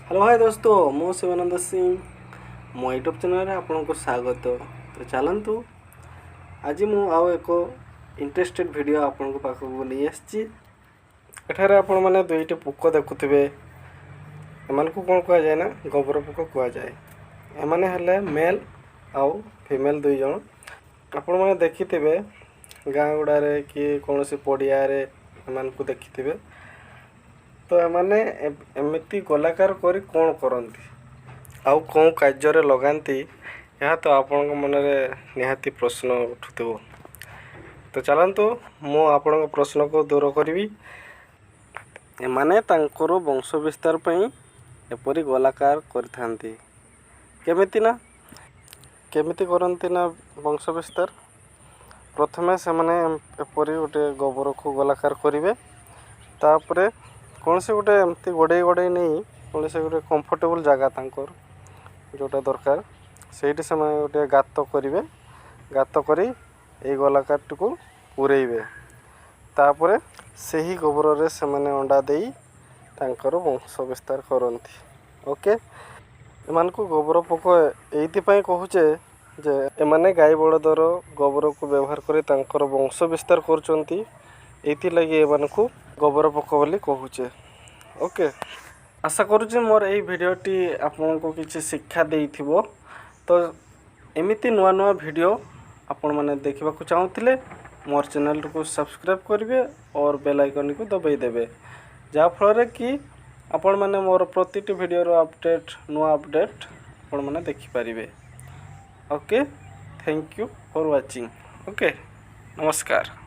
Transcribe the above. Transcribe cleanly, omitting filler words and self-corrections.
Hello hi ଦୋସ୍ତ, ମୁଁ ଶିବାନନ୍ଦ ସିଂ। ମୋ YouTube ଚ୍ୟାନେଲ୍ରେ ଆପଣଙ୍କୁ ସ୍ୱାଗତ। ତ ଚାଲନ୍ତୁ, ଆଜି ମୁଁ ଆଉ ଏକ ଇଣ୍ଟରେଷ୍ଟେଡ଼ ଭିଡ଼ିଓ ଆପଣଙ୍କ ପାଖକୁ ନେଇ ଆସିଛି। ଏଠାରେ ଆପଣମାନେ ଦୁଇଟି ପୋକ ଦେଖୁଥିବେ। ଏମାନଙ୍କୁ କ'ଣ କୁହାଯାଏ ନା ଗୋବର ପୋକ କୁହାଯାଏ। ଏମାନେ ହେଲେ ମେଲ୍ ଆଉ ଫିମେଲ୍ ଦୁଇ ଜଣ। ଆପଣମାନେ ଦେଖିଥିବେ, ଗାଁ ଗୁଡ଼ାରେ କି କୌଣସି ପଡ଼ିଆରେ ଏମାନଙ୍କୁ ଦେଖିଥିବେ। ତ ଏମାନେ ଏମିତି ଗୋଲାକାର କରି କ'ଣ କରନ୍ତି ଆଉ କେଉଁ କାର୍ଯ୍ୟରେ ଲଗାନ୍ତି, ଏହା ତ ଆପଣଙ୍କ ମନରେ ନିହାତି ପ୍ରଶ୍ନ ଉଠୁଥିବ। ତ ଚାଲନ୍ତୁ, ମୁଁ ଆପଣଙ୍କ ପ୍ରଶ୍ନକୁ ଦୂର କରିବି। ଏମାନେ ତାଙ୍କର ବଂଶ ବିସ୍ତାର ପାଇଁ ଏପରି ଗୋଲାକାର କରିଥାନ୍ତି। କେମିତି ନା କେମିତି କରନ୍ତି ନା ବଂଶ ବିସ୍ତାର, ପ୍ରଥମେ ସେମାନେ ଏପରି ଗୋଟେ ଗୋବରକୁ ଗୋଲାକାର କରିବେ। ତାପରେ କୌଣସି ଗୋଟେ ଏମିତି ଗୋଡ଼େଇ ଗୋଡ଼େଇ ନେଇ କୌଣସି ଗୋଟେ କମ୍ଫର୍ଟେବୁଲ୍ ଜାଗା, ତାଙ୍କର ଯେଉଁଟା ଦରକାର, ସେଇଠି ସେମାନେ ଗୋଟେ ଗାତ କରିବେ। ଗାତ କରି ଏଇ ଗୋଲାକାରଟିକୁ ପୂରେଇବେ। ତାପରେ ସେହି ଗୋବରରେ ସେମାନେ ଅଣ୍ଡା ଦେଇ ତାଙ୍କର ବଂଶ ବିସ୍ତାର କରନ୍ତି। ଓକେ, ଏମାନଙ୍କୁ ଗୋବର ପୋକ ଏଇଥିପାଇଁ କହୁଛେ ଯେ ଏମାନେ ଗାଈ ବଳଦର ଗୋବରକୁ ବ୍ୟବହାର କରି ତାଙ୍କର ବଂଶ ବିସ୍ତାର କରୁଛନ୍ତି। ଏଇଥିଲାଗି ଏମାନଙ୍କୁ ଗୋବର ପୋକ ବୋଲି କହୁଛେ। ଓକେ, ଆଶା କରୁଛି ମୋର ଏଇ ଭିଡ଼ିଓଟି ଆପଣଙ୍କୁ କିଛି ଶିକ୍ଷା ଦେଇଥିବ। ତ ଏମିତି ନୂଆ ନୂଆ ଭିଡ଼ିଓ ଆପଣମାନେ ଦେଖିବାକୁ ଚାହୁଁଥିଲେ ମୋର ଚ୍ୟାନେଲଟିକୁ ସବସ୍କ୍ରାଇବ୍ କରିବେ ଅର୍ ବେଲ୍ ଆଇକନ୍କୁ ଦବାଇ ଦେବେ, ଯାହାଫଳରେ କି ଆପଣମାନେ ମୋର ପ୍ରତିଟି ଭିଡ଼ିଓର ଅପଡ଼େଟ୍, ନୂଆ ଅପଡ଼େଟ୍ ଆପଣମାନେ ଦେଖିପାରିବେ। Okay, thank you for watching. Okay, ନମସ୍କାର।